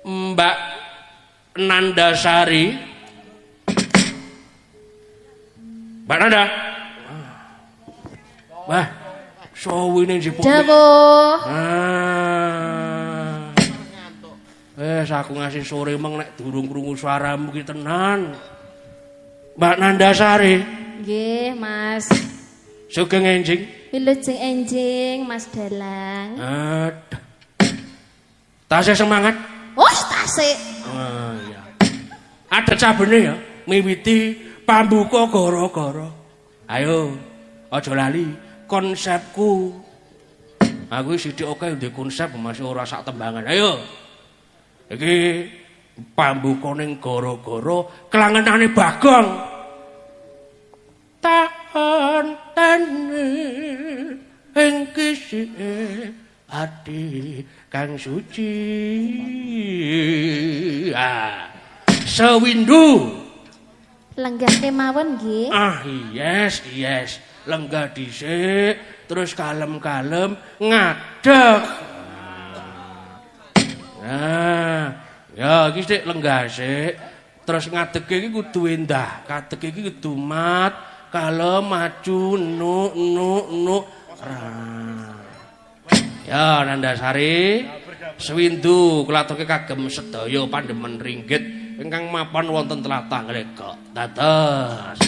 Mbak Nandasari. Mbak Nanda. Wah, sowine njipuk. Dawuh. Ah. Wes aku ngasih sore meng nek durung krungu suaramu ki tenan. Mbak Nandasari. Nggih, Mas. Sugeng enjing. Wilujeng enjing, Mas Dalang. Aduh. Tasih semangat? Oh, tasih. Oh iya. Ada cabene ya, miwiti pambuka gara-gara. Ayo, aja lali konsepku. Aku sithik akeh ndek konsep masih ora sak tembangan. Ayo. Iki pambuka ning gara-gara kelangenane Bagong. Tak enteni ing kisike ati kang suci. Ah, sewindu. Lenggah kemawon nggih. Ah, yes, yes. Lenggah dhisik, terus kalem-kalem ngadeg. Nah, ya iki sik lenggah sik, terus ngadege iki kudu endah, kadege iki kudu mat, kalem maju nu nu nu. Ya Nandasari, sewindu kula aturke kagem sedaya pandemen ringgit ingkang mapan wonten tlatah Nglegok. Dados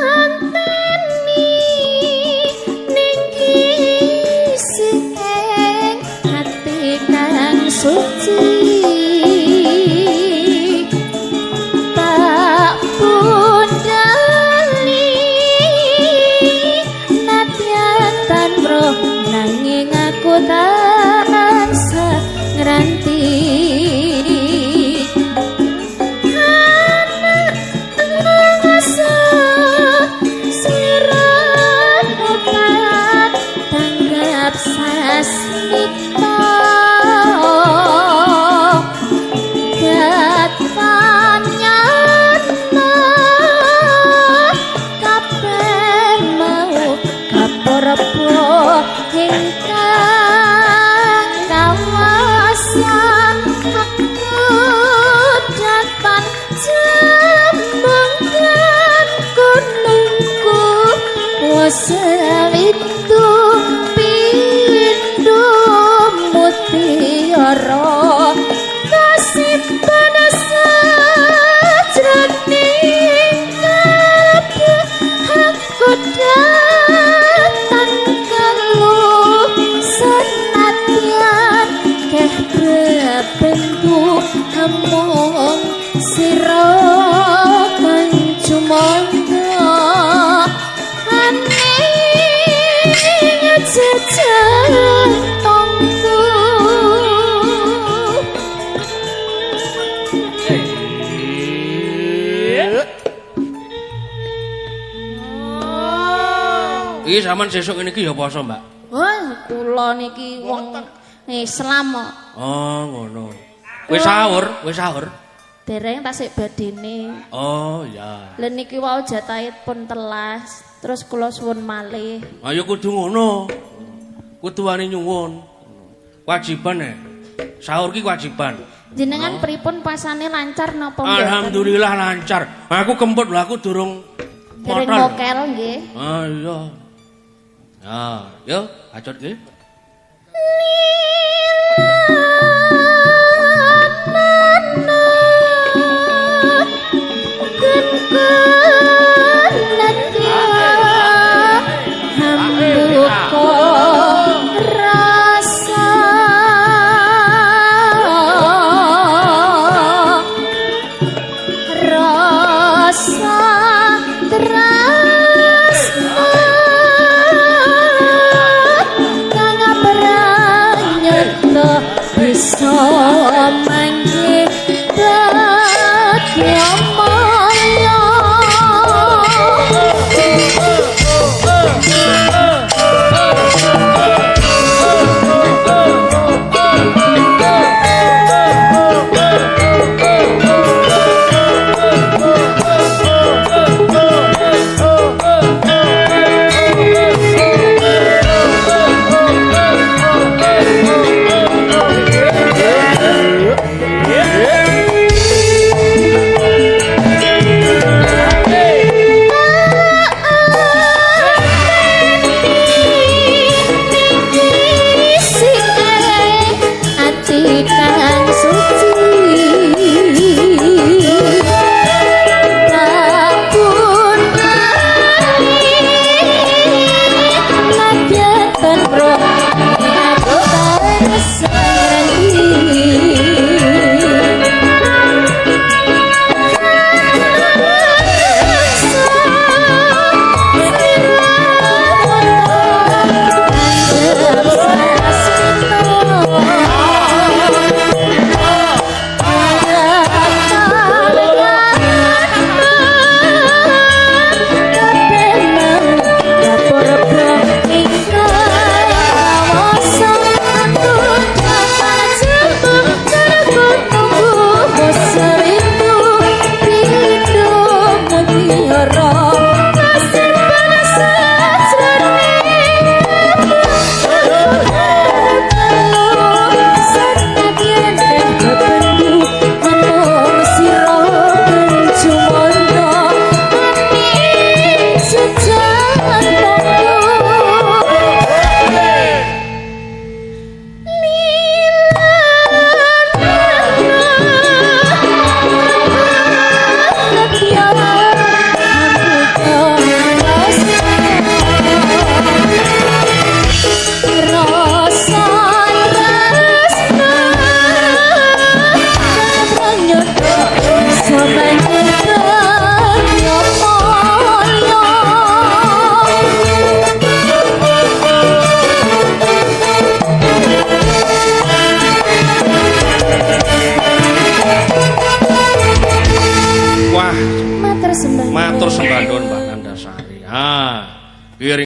Tanteni ning kisih ati kang suci tak pundhali nadyan tanro nanging aku tansah ngranti. Sewindu pindho mutiara kasimpen sajroning kabeh aku datang kelu senadyan keh bebendu amung sira kang jumangga jejatongku. Iki sampean sesuk ngene iki ya poso, Mbak? Wah, kula niki wong Islam kok. Oh, ngono. Wis sahur, wis sahur. Dereng tasik badene. Oh, iya. Lha niki wau jatahe pun telas, terus kula suwun malih. Ayo kudu ngono. Kudu wani nyuwun. Kewajiban e. Sahur ki kewajiban. Jenengan pripun pasane lancar napa mboten? Alhamdulillah lancar. Aku kemput lho, aku durung dereng mokel nggih. Ah iya. Ya, yo bacot nggih. Rasa Matur sembah nuwun Mbak Nandasari. Ah, kiring